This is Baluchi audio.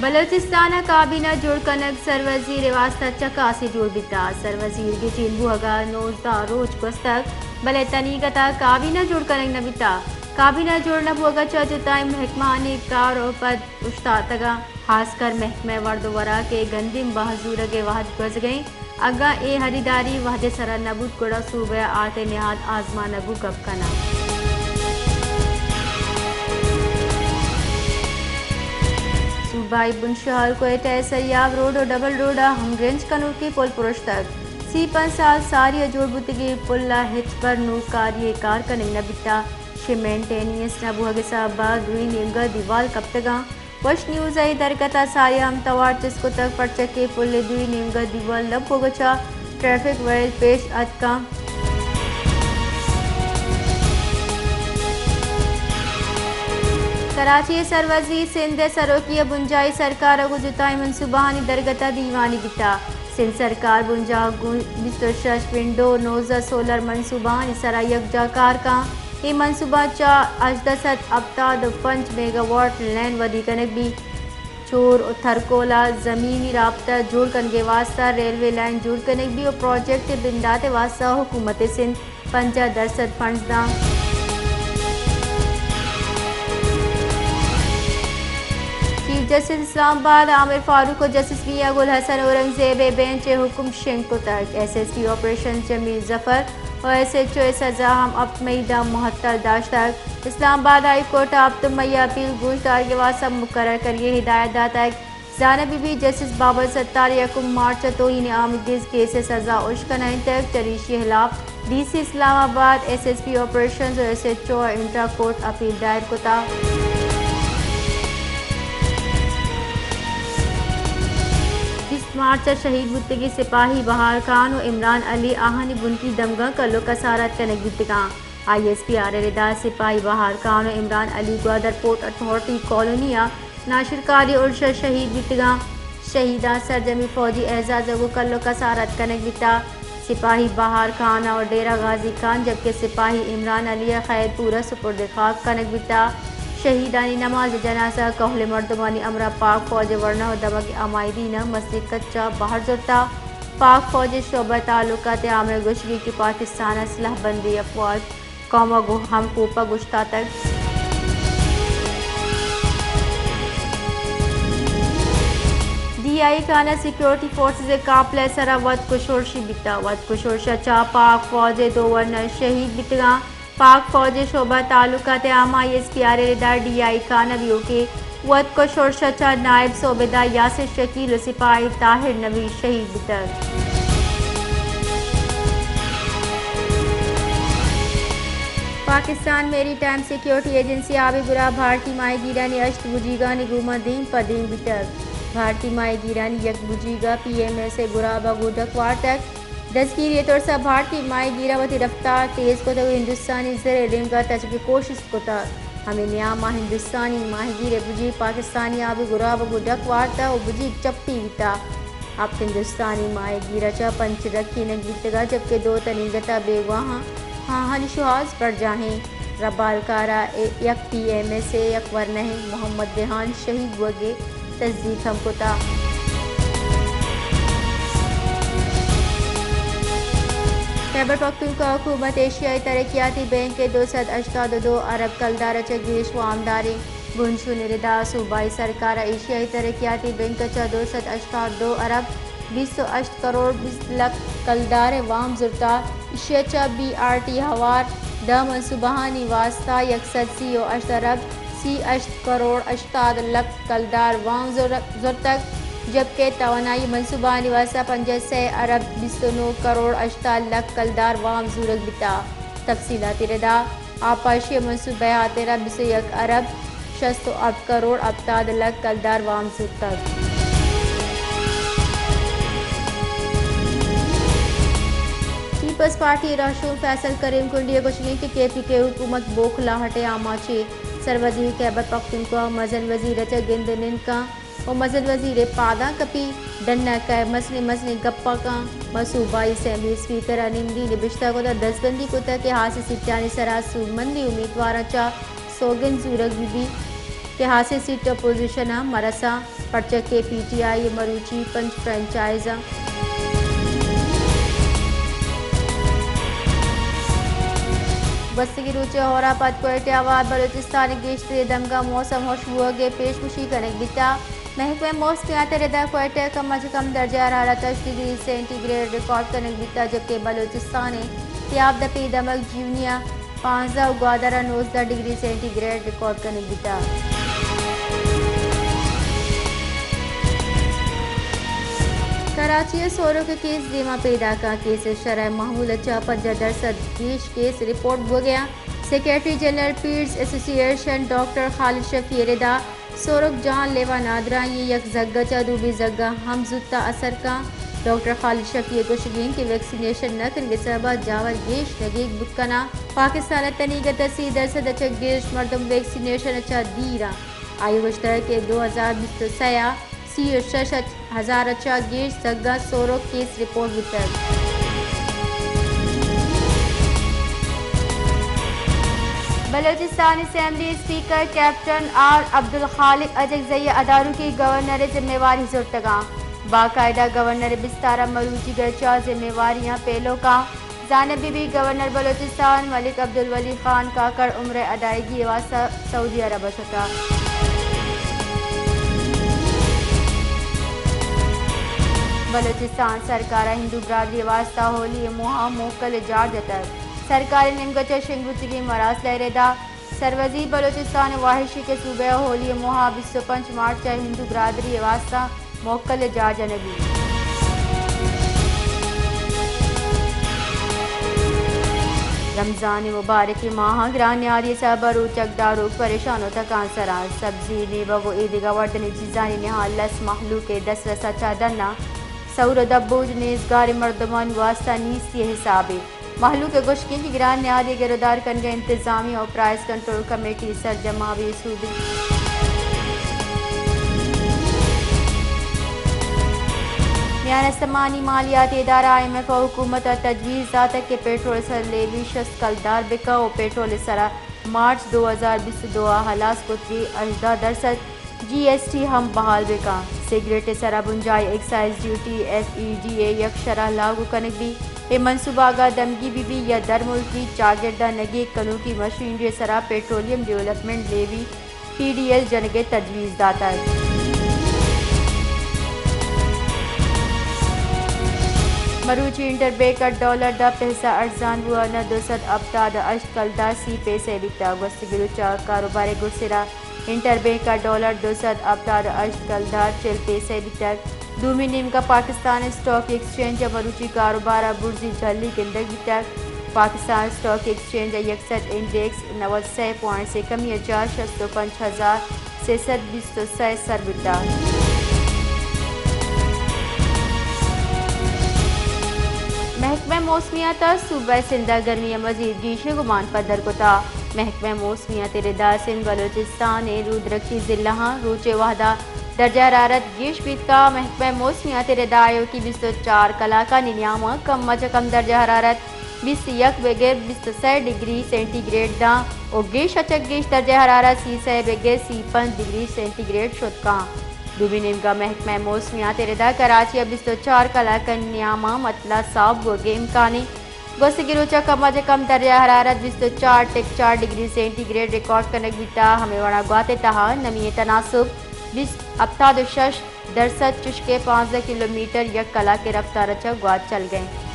بلوچستان ء کابینہ جوڑ کنگ سروزیر ء واستہ چکاسے جوڑ بیتگ۔ سروزیر گچین بوہگ ء نوزدہ روچ گوستگ، بلے تنیگت ء کابینہ جوڑ کنگ نہ بیتگ۔ کابینہ جوڑ نہ بوہگ ء چہ جتائیں محکمہانی کار ء پد اوشتاتگ ء ہاسکر محکمہ ورد ء وراک ء گندم بہا زورگ ء وہد گوزگ ء انت۔ اگاں اے ہریداری وہدے سرا نہ بوت، گڑا صوبہ ء آرت ء نہاد آزمانگ ء گپ کناں۔ صوبائی بنشہر کوئٹہ ء سریاب روڈ ء ڈبل روڈ ء ہمگرنچ کنوکیں پل پرشتگ۔ سی پنچ سال ساری ء جوڑ بوتگیں پل ء ہچبر نوکاری ء کار کنگ نہ بیتگ۔ شہ مینٹیننس نہ بوہگ ء سبب ء دوئیں نیمگ ء دیوال کپتگاں۔ وش نیوز ء اے درگت ء ساری ء ہم توار چست کتگ، پرچا کہ پل ء دوئیں نیمگ ء دیوال لبوگ ء چہ ٹریفک ویل پیش اتکاں۔ کراچی ء سروزیر سندھ ء سروکی ء بنجاہی سرکار ء گوں جتائیں منصوبہانی درگت ء دیوانی بیتگ۔ سندھ سرکار بنجاہ گوں بیست ء شش ونڈو، نوزدہ سولر منصوبہانی سرا یکجاہ کار کن۔ اے منصوبہ چہ ہژدہ سد ہپتاد ء پنچ میگا واٹ لین ودی کنگ بیت۔ چور ء تھرکول ء زمینی رابطہ جوڑ کنگ ء واستہ ریلوے لائن جوڑ کنگ بیت ء پروجیکٹ ء بندات ء واستہ حکومت سندھ پنجاہ درسد فنڈز داں۔ چیف جسٹس اسلام آباد عامر فاروق ء جسٹس میاں گل حسن اورنگزیب ء بینچ ء حکم شنگ کتگ۔ ایس ایس پی آپریشن جمیل ظفر ء ایس ایچ او ء سزا ہم ہپت مئی داں معطل داشتگ۔ اسلام آباد ہائی کورٹ ء ہپت مئی ء اپیل گوشدارگ ء واستہ مقرر کنگ ء ہدایت داتگ۔ زانگ بہ بیت، جسٹس بابل ستار یکم مارچ ء توہین آمیدگز کیس ء سزا ہشک کنائینتگ، چریشی ء ہلاپ ڈی سی اسلام آباد، ایس ایس پی آپریشنز ء ایس ایچ او ء انٹرا کورٹ اپیل دائر کتگ۔ بیست مارچ ء شہید بوتگیں سپاہی بہار خان ء عمران علی آہانی بنکی دمگاں کل ء کسارت کنگ بیتگاں۔ آئی ایس پی آر ء ردا سپاہی بہار خان ء عمران علی گوادر پورٹ اتھارٹی کالونی ء ناشرکاری ارش ء شہید بیتگاں۔ شہیداں سرجمی فوجی اعزاز ء گوں کل ء کسارت کنگ بیتگ۔ سپاہی بہار خان ء ڈیرہ غازی خان جبکہ سپاہی عمران علی ء خیر پور ء سپرد خاک کنگ بیتگ۔ شہیدانی نماز جنازہ کہل مردمانی ہمراہ پاک فوج ء ورنا ء دمگ عمائدین ء مسجد کچ ء بہر زرتگ۔ پاک فوج ء شعبہ تعلقات عامہ ء گوشگ انت کہ پاکستان ء سلاہ بندیں افواج قوم ء گوں ہم کوپگ اوشتاتگ۔ ڈی آئی خان ء سیکورٹی فورسز ء قافلہ ء سرا وت کشورشی بیتگ۔ وت کشورش ء چہ پاک فوج ء دو ورنا شہید بیتگاں۔ پاک فوج ء شعبہ تعلقات عامہ آئی ایس پی آر ء ردا ڈی آئی خان ء بیوکیں وت کش ارش ء چہ نائب صوبیدار یاسر شکیل ء سپاہی طاہر نوید شہید بیتگ۔ پاکستان میری ٹائم سیکیورٹی ایجنسی آبی گراب بھارتی ماہی گیرانی ہشت بجیگانی گوما دیم پہ دیم بیتگ۔ بھارتی ماہی گیرانی یک بجیگ ء پی ایم ایس ء گراب ء گوں ڈک وارتگ۔ دزگیری ء ترس ء بھارتی ماہی گیر ء وتی رفتار تیز کتگ ء ہندوستانی زر ء نیمگ ء تچگ ء کوشست کتگ۔ ہمے نیام ء ہندوستانی ماہی گیر ء بجیگ پاکستانی آبی گراب ء گوں ڈک وارتگ ء بجیگ چپی بیتگ۔ ہپت ہندوستانی ماہی گیر ء چہ پنچ رکینگ بیتگ ء جبکہ دو تنیگت ء بیگواہ آں۔ آہانی شوہاز برجاہیں۔ ربالکار ء یک پی ایم ایس ء یک ورنہیں محمد ریحان شہید بوگ ء تصدیق ہم کتگ۔ خیبر پختونخوا حکومت ایشیائی ترقیاتی بینک ء دو سد ہشتاد ء دو ارب کلدار ء چہ گیش وامداریں۔ بنشون ء ردا صوبائی سرکار ء ایشیائی ترقیاتی بینک ء چہ دو سد ہشتاد ء دو ارب بیست ء ہشت کروڑ بیست لکھ کلدار ء وام زرتگ۔ ایشی ء چہ بی آر ٹی ہوار دہ منصوبہانی واستہ یک سد سی ء ہشت ارب سی ہشت کروڑ ہشتاد لکھ کلدار وام زر-، زرتگ، جبکہ توانائی منصوبہانی واستہ پنجاہ سئے ارب بیست ء نو کروڑ ہشتاد لکھ کلدار وام زورگ بیتگ۔ تفصیلاتی ردا آبپاشی ء منصوبہ ء ہاترا بیست ء یک ارب شست ء ہپت کروڑ ہپتاد لکھ کلدار وام زرتگ۔ پیپلز پارٹی ء راہشون فیصل کریم کنڈی ء گوشگ انت کہ کے پی کے حکومت بوکھ لاہٹ ء آماچ ء۔ سروزیر خیبر پختونخوا مزن وزیر ء چہ گند ء نند کن ء مزن وزیر ء پاداں کپی، ڈن ء کئے مزنیں مزنیں گپاں کن۔ ما صوبائی اسمبلی اسپیکر ء نمدی نبشتہ کتگ، دزبندی کتگ کہ ہاسیں سیٹانی سرا سوبمندیں امیدواراں چہ سوگند زورگ بہ بیت۔ ٹہاسیں سیٹ اپوزیشن ءَ مرساں، پرچا کہ پی ٹی آئی ءِ مروچی پنچ فرنچائز ءَ۔ گوستگیں روچ ءَ ہور ءَ پد کوئٹہ ءَ ہوار بلوچستان ءِ گیشتریں دمگاں موسم ہشک بوگ ءِ پیشگوشی کنگ بیتگ۔ محکمہ موسمیات ءِ ردا کوئٹہ ءِ کم از کم درجہ حرارت ہشت ڈگری سینٹی گریڈ ریکارڈ کنگ بیتگ، جبکہ بلوچستان ءِ تیاب دپی دمگ جیونی ءَ پانزدہ ءُ گوادر ءَ نوزدہ ڈگری سینٹی گریڈ ریکارڈ کنگ بیتگ۔ کراچی ءَ سورک ءِ کیس دیما پیداک اَنت، کیس ءِ شرح معمول ءَ چہ پنجاہ درسد گیش کیس رپورٹ بوگ ءَ اَنت۔ سیکرٹری جنرل پیڈز ایسوسی ایشن ڈاکٹر خالد شفیع ءِ ردا سورک جان لیوا نادراہی ءِ یک زھگ ءَ چہ دومی زھگ ءَ ہم زوت ءَ اثر کن۔ ڈاکٹر خالد شفیع ءِ گوشگ اِنت کہ ویکسینیشن نہ کنگ ءِ سبب ءَ جاور گیش نگیگ بوت کن اَنت۔ پاکستان ءِ تنیگت ءَ سی درسد ءَ چہ گیش مردم ویکسینیشن ءَ چہ دیر اَنت۔ آئی ءَ گوشتگ کہ دو ہزار بیست ءُ سئے ءَ سی ءُ شش ہزار ءَ چہ گیش زھگاں سورک کیس رپورٹ بوتگ۔ Balochistan assembly speaker captain R Abdul Khaliq Achakzai ءَ ادارکی گورنر ءِ ذمہ واری زرتگ اَنت۔ باقاعدہ گورنر ءِ بستار ءَ مروچیگ ءَ چہ ذمہ واریاں پیلو کنت۔ زانگ بہ بیت، گورنر بلوچستان ملک عبدالولی خان کاکڑ عمرہ ءِ ادائیگی ءِ واستہ سعودی عرب ءَ شتگ۔ بلوچستان سرکار ءَ ہندو برادری ءِ واستہ ہولی ءِ موہ ءَ موکل ءِ جار جتگ۔ سرکار ءِ نیمگ ءَ چہ شنگ بوتگیں مراسل ءِ ردا سروزیر بلوچستان ءِ واہشی کہ صوبہ ءَ ہولی ءِ موہ ءَ بیست ءُ پنچ مارچ ءَ ہندو برادری ءِ واستہ موکل ءِ جار جنگ بیت۔ رمضان ءِ مبارکیں ماہ ءَ گران نیادی ءِ سبب ءَ روچگ داروک پریشان ءُ تکانسر اَنت۔ سبزی، نیبگ ءُ ایدگہ وردنی چیزانی نہاں لس مہلوک ءِ دسترس ءَ چہ ڈن اَنت۔ سور ءُ دبوج نیزگاریں مردمانی واستہ نیستی ءِ حسابے۔ مہلوک ءِ گوشگ اِنت کہ گران نیادی ءِ گرودار کنگ ءَ انتظامیہ ءُ پرائس کنٹرول کمیٹی سرجم ءَ بے سوبی۔ میان استمانی مالیاتی ادارہ آئی ایم ایف ءَ حکومت ءَ تجویز داتگ کہ پیٹرول ءِ سر ءَ لیوی شست کلدار بکن ءُ پیٹرول ءِ سر ءَ مارچ دو ہزار بیست ءُ دو ءَ ہلاس کتگیں ہژدہ درسد جی ایس ٹی ہم بحال بہ کنت۔ سگریٹ ءِ سرا بنجاہی excise duty, F E D A, یک شرح لاگو کنگ بیت۔ اے منصوبہ اگاں دمگی بہ بیت یا درملکی چاگرد ءَ نگیگ کنوکی مشینری ءِ سرا petroleum development levy, P D L, جنگ ءِ تجویز داتگ۔ مروچی انٹر بینک ءِ ڈالر دہ پیسہ ارزان بوت ءُ دو سد ہپتاد ءُ ہشت کلدار سی پیسہ بیتگ۔ گوستگیں روچ ءَ کاروبار ءِ گڈسر ءَ انٹر بینک ءِ ڈالر دو سد ہپتاد ءُ ہشت کلدار چل پیسہ بیتگ۔ دومی نیمگ ءَ پاکستان اسٹاک ایکسچینج ءَ مروچی کاروبار ءَ برزی جھلی گندگ بیتگ۔ پاکستان اسٹاک ایکسچینج ءِ یک سد انڈیکس نود سئے پوائنٹ سے کمی ءَ چہ شست ءُ پنچ ہزار سے سد بیست ءُ سئے سر بیتگ۔ محکمہ موسمیات ءَ صوبہ سندھ ءَ گرمی ءِ مزید گیشیں گمان پدر کتگ۔ محکمہ موسمیات ءِ ردا سندھ بلوچستان ءِ رودرکیں ضلعاں روچ ءِ وہدا درجہ حرارت گیش بیت کہ محکمہ موسمیات ءِ ردا آیوکی بیست ءُ چار کلاکانی نیاما کم ءَ چہ کم درجہ حرارت بیست ءُ یک بگر بیست ءُ سئے ڈگری سینٹی گریڈ داں ءُ گیش ءَ چہ گیش درجہ حرارت سی سئے بگر سی پنچ ڈگری سینٹی گریڈ شت کاں۔ دومی نیمگا محکمہ موسمیات ءِ ردا کراچی ءَ بیست ءُ چار کلاکانی نیاما مطلع صاف بوگ ءِ امکانے۔ گوستگیں روچ ءَ کم ءَ چہ کم درجہ حرارت بیست ءُ چار ٹک چار ڈگری سینٹی گریڈ ریکارڈ کنگ بیتا۔ ہمے وڑا گوات ءِ تہا نمی ءِ تناسب بیست، ہپتاد ءُ شش درسد چشکہ پانزدہ کلومیٹر یک کلاک ءِ رفتار ءَ چہ گوات چلگ ءَ انت۔